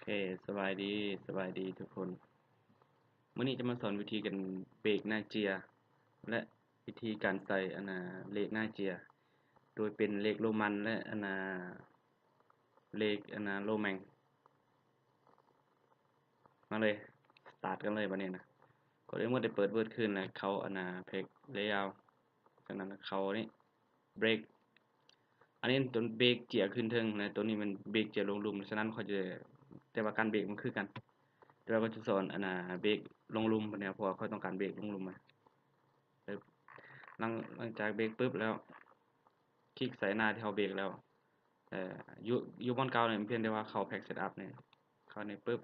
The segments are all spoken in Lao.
ເຄ ສະບາຍດີ ສະບາຍດີທຸກຄົນ. ມື້ນີ້ຈະມາສອນວິທີການເບຣກໜ້າເຈ້ຍ ແລະ ວິທີການໃສ່ອັນນ່າເລກໜ້າເຈ້ຍ ໂດຍເປັນເລກໂຣມັນ ແລະ ອັນນ່າເລກອັນນ່າໂຣແມງ. ມາເລີຍ ສະຕາດກັນເລີຍບາດນີ້ນະ. ກ່ອນອື່ນໝົດໄດ້ເປີດເວີດຂຶ້ນ ແລະ ເຂົ້າອັນນ່າເພຈເລເອົາ. ຈາກນັ້ນເຂົ້ານີ້ ເບຣກ ອັນນີ້ຕົວເບຣກເຈ້ຍຂຶ້ນເທິງ ແລະ ຕົວນີ້ແມ່ນເບຣກເຈ້ຍລົງລຸ່ມ. ສະນັ້ນຂ້ອຍຈະ ແຕ່ວ່າການເບຣກມັນຄືກັນ ແຕ່ວ່າຂ້ອຍຈະສອນອັນນ່າເບຣກລົງລຸ່ມບາດນີ້ ເພາະວ່າຂ້ອຍຕ້ອງການເບຣກລົງລຸ່ມ. ມາ ຫຼັງ ຫຼັງຈາກເບຣກປຶບແລ້ວ ຄລິກໃສ່ໜ້າທີ່ເຮົາເບຣກແລ້ວ ເອີ ຢູ່ ຢູ່ບ່ອນເກົ່ານີ້ ພຽງແຕ່ວ່າເຂົ້າແພັກເຊັດອັບນີ້ ເຂົ້ານີ້ປຶບ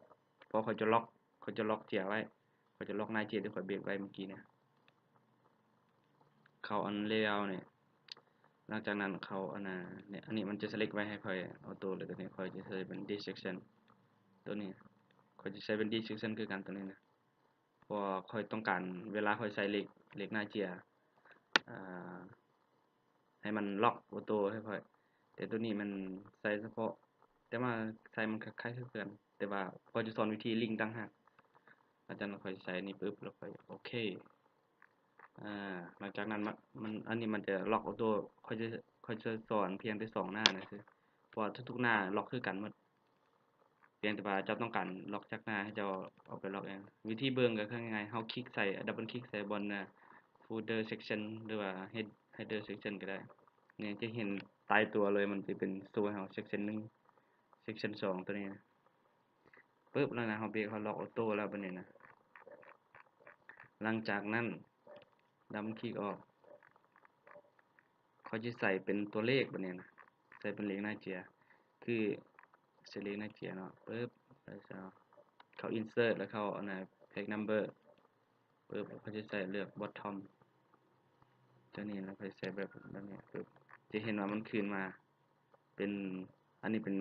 ເພາະຂ້ອຍຈະລັອກ ຂ້ອຍຈະລັອກເຈ້ຍໄວ້ ຂ້ອຍຈະລັອກໜ້າເຈ້ຍທີ່ຂ້ອຍເບຣກໄວ້ເມື່ອກີ້ນີ້ ເຂົ້າອັນເລເອົານີ້. ຫຼັງຈາກນັ້ນເຂົ້າອັນນ່າ ນີ້ ອັນນີ້ມັນຈະເຊເລັກໄວ້ໃຫ້ຂ້ອຍອອໂຕ້ເລີຍ. ຕົວນີ້ຂ້ອຍຈະໃສ່ເປັນດິສເຊັກຊັນ ຕົວນີ້ຂ້ອຍຈະໃສ່ເປັນດິສເຊັກຊັນຄືກັນ ຕົວນີ້ນະ. ເພາະວ່າຂ້ອຍຕ້ອງການເວລາຂ້ອຍໃສ່ເລກ ເລກໜ້າເຈ້ຍ ອ່າ ໃຫ້ມັນລັອກໂອໂຕ້ໃຫ້ຂ້ອຍ ແຕ່ຕົວນີ້ມັນໃສ່ສະເພາະ ແຕ່ວ່າໃສ່ມັນຄ້າຍໆຄືກັນ ແຕ່ວ່າຂ້ອຍຈະສອນວິທີລິງຕ່າງຫາກ. ຫຼັງຈາກນັ້ນຂ້ອຍໃສ່ນີ້ປຶບ ແລ້ວຂ້ອຍໂອເຄ ອ່າ ຫຼັງຈາກນັ້ນມັນ ມັນ ອັນນີ້ມັນຈະລັອກໂອໂຕ້. ຂ້ອຍຈະ ຂ້ອຍຈະສອນພຽງແຕ່ສອງໜ້ານະ ເພາະວ່າທຸກໆໜ້າລັອກຄືກັນໝົດ. ພຽງແຕ່ວ່າເຈົ້າຕ້ອງການລັອກຈັກໜ້າ ໃຫ້ເຈົ້າເອົາໄປລັອກເອງ. ວິທີເບິ່ງກໍຄືງ່າຍໆ ເຮົາຄລິກໃສ່ ດັບເບິນຄລິກໃສ່ບ່ອນ ອ່າ ຟຸດເດີເຊັກຊັນ ຫຼືວ່າເຮັດເດີເຊັກຊັນກໍໄດ້. ນີ້ຈະເຫັນຕາຍຕົວເລີຍ ມັນຈະເປັນໂຊໃຫ້ເຮົາເຊັກຊັນໜຶ່ງ ເຊັກຊັນສອງ ຕົວນີ້ນະ. ປຶບ ແລ້ວນະ ເຮົາເບຣກ ເຮົາລັອກໂອໂຕ້ແລ້ວບາດນີ້ນະ. ຫຼັງຈາກນັ້ນ ດັບເບິນຄລິກອອກ ຂ້ອຍຈະໃສ່ເປັນຕົວເລກບາດນີ້ນະ ໃສ່ເປັນເລກໜ້າເຈ້ຍ ຄືໃສ່ເລກໜ້າເຈ້ຍເນາະ. ປຶບ ແລ້ວເຂົ້າອິນເສີດ ແລ້ວເຂົ້າອັນນ່າແພັກນຳເບີ ປຶບ ຂ້ອຍຈະໃສ່ເລືອກບອດທອມ ຕົວນີ້ ແລ້ວຂ້ອຍໃສ່ແບບ ແບບນີ້ ປຶບ ຈະເຫັນວ່າມັນຂຶ້ນມາເປັນ ອັນນີ້ເປັນ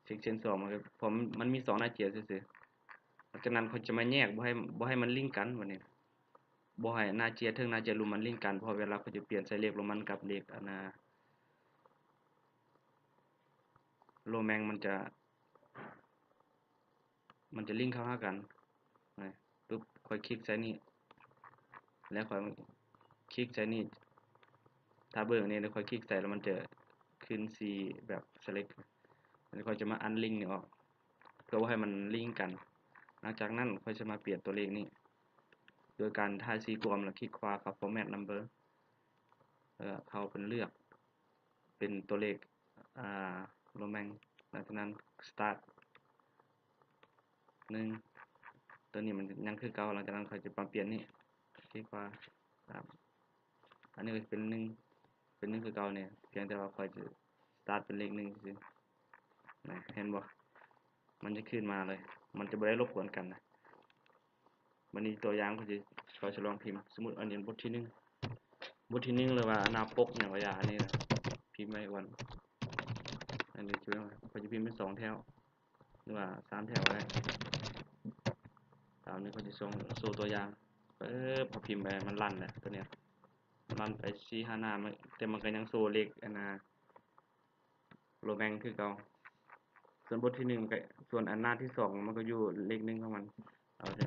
ເຊັກຊັນສອງ ມັນກໍ ເພາະມັນ ມັນມີສອງໜ້າເຈ້ຍຊື່ໆ. ຫຼັງຈາກນັ້ນຂ້ອຍຈະມາແຍກ ບໍ່ໃຫ້ ບໍ່ໃຫ້ມັນລິງກັນບາດນີ້ ບໍ່ໃຫ້ໜ້າເຈ້ຍເທິງ ໜ້າເຈ້ຍລຸ່ມມັນລິງກັນ ເພາະເວລາຂ້ອຍຈະປ່ຽນໃສ່ເລກໂຣມັນກັບເລກອັນນ່າໂຣແມງ ມັນຈະ ມັນຈະລິງເຂົ້າຫາກັນນະ. ປຶບ ຂ້ອຍຄລິກໃສ່ນີ້ ແລ້ວຂ້ອຍຄລິກໃສ່ນີ້ ຖ້າເບິ່ງນີ້ ແລ້ວຂ້ອຍຄລິກໃສ່ ແລ້ວມັນຈະຂຶ້ນສີແບບສະເລັກ ແລ້ວຂ້ອຍຈະມາອັນລິງນີ້ອອກ ເພື່ອບໍ່ໃຫ້ມັນລິງກັນ. ຫຼັງຈາກນັ້ນຂ້ອຍຈະມາປ່ຽນຕົວເລກນີ້ ໂດຍການຖ່າຍສີ່ກວມ ແລ້ວຄລິກຂວາເຂົ້າຟໍແມັດນຳເບີ ແລ້ວເຂົ້າເປັນເລືອກ ເປັນຕົວເລກ ອ່າ ໂຣແມງ. ຫຼັງຈາກນັ້ນສະຕາດ ໜຶ່ງ ຕົວນີ້ມັນຍັງຄືເກົ່າ. ຫຼັງຈາກນັ້ນຂ້ອຍຈະປັບປ່ຽນນີ້ ຄລິກຂວາ ສາມ ອັນນີ້ກໍເປັນໜຶ່ງ ເປັນໜຶ່ງຄືເກົ່ານີ້ ພຽງແຕ່ວ່າຂ້ອຍຈະສະຕາດເປັນເລກໜຶ່ງຊື່ໆ ນະ ເຫັນບໍ່? ມັນຈະຂຶ້ນມາເລີຍ ມັນຈະບໍ່ໄດ້ລົບກວນກັນນະ. ບາດນີ້ຕົວຢ່າງຂ້ອຍຈະ ຂ້ອຍຈະລອງພິມ ສົມມຸດອັນນີ້ບົດທີໜຶ່ງ ບົດທີໜຶ່ງ ຫຼືວ່າໜ້າປົກຫຍັງກໍຢ່າ ອັນນີ້ນະ ພິມໄວ້ກ່ອນ. ອັນນີ້ຄືຂ້ອຍຈະພິມເປັນສອງແຖວ ຫຼືວ່າສາມແຖວກໍໄດ້. ຕາມນີ້ຂ້ອຍຈະສົ່ງ ໂຊຕົວຢ່າງ ປຶບ ພໍພິມໄປມັນລັນແຫຼະ ຕົວເນີ້ຍ ມັນລັນໄປສີ່ຫ້າໜ້າ ມັນ ແຕ່ມັນກໍຍັງໂຊເລກອັນນ່າ ໂຣແມງຄືເກົ່າ. ສ່ວນບົດທີໜຶ່ງມັນກໍ ສ່ວນອັນໜ້າທີສອງມັນກໍຢູ່ເລກໜຶ່ງຂອງມັນ. ເອົາແທ້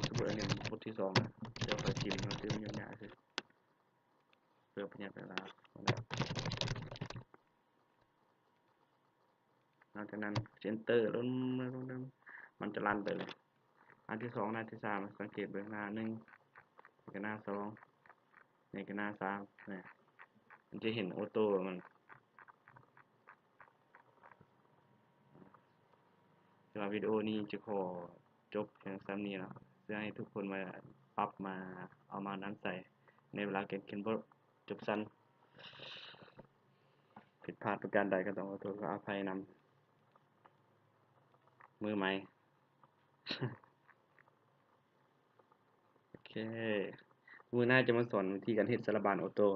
ສົມມຸດອັນນີ້ບົດທີສອງນະ ດຽວຂ້ອຍພິມເນາະ ຊື່ມັນຫຍຸ້ງຍາກຊື່ ເພື່ອປະຢັດເວລາ. ຫຼັງຈາກນັ້ນເອັນເຕີລົງ ມັນຈະລັນໄປເລີຍ. ອັນທີສອງ ໜ້າທີສາມ ສັງເກດເບິ່ງ ໜ້າໜຶ່ງ ນີ້ກໍໜ້າສອງ ນີ້ກໍໜ້າສາມ ນະ ມັນຈະເຫັນໂອໂຕ້ມັນ. ສຳລັບວິດີໂອນີ້ຈະຂໍຈົບພຽງສ່ຳນີ້ເນາະ ເພື່ອໃຫ້ທຸກຄົນມາປັບ ມາເອົາມານຳໃຊ້ໃນເວລາການຂຽນບົດຈົບຊັ້ນ. ຜິດພາດປະການໃດກໍຕ້ອງຂໍໂທດຂໍອະໄພນຳ ມືໃໝ່. ໂອເຄ ມື້ໜ້າຈະມາສອນວິທີການເຮັດສາລະບານໂອໂຕ້.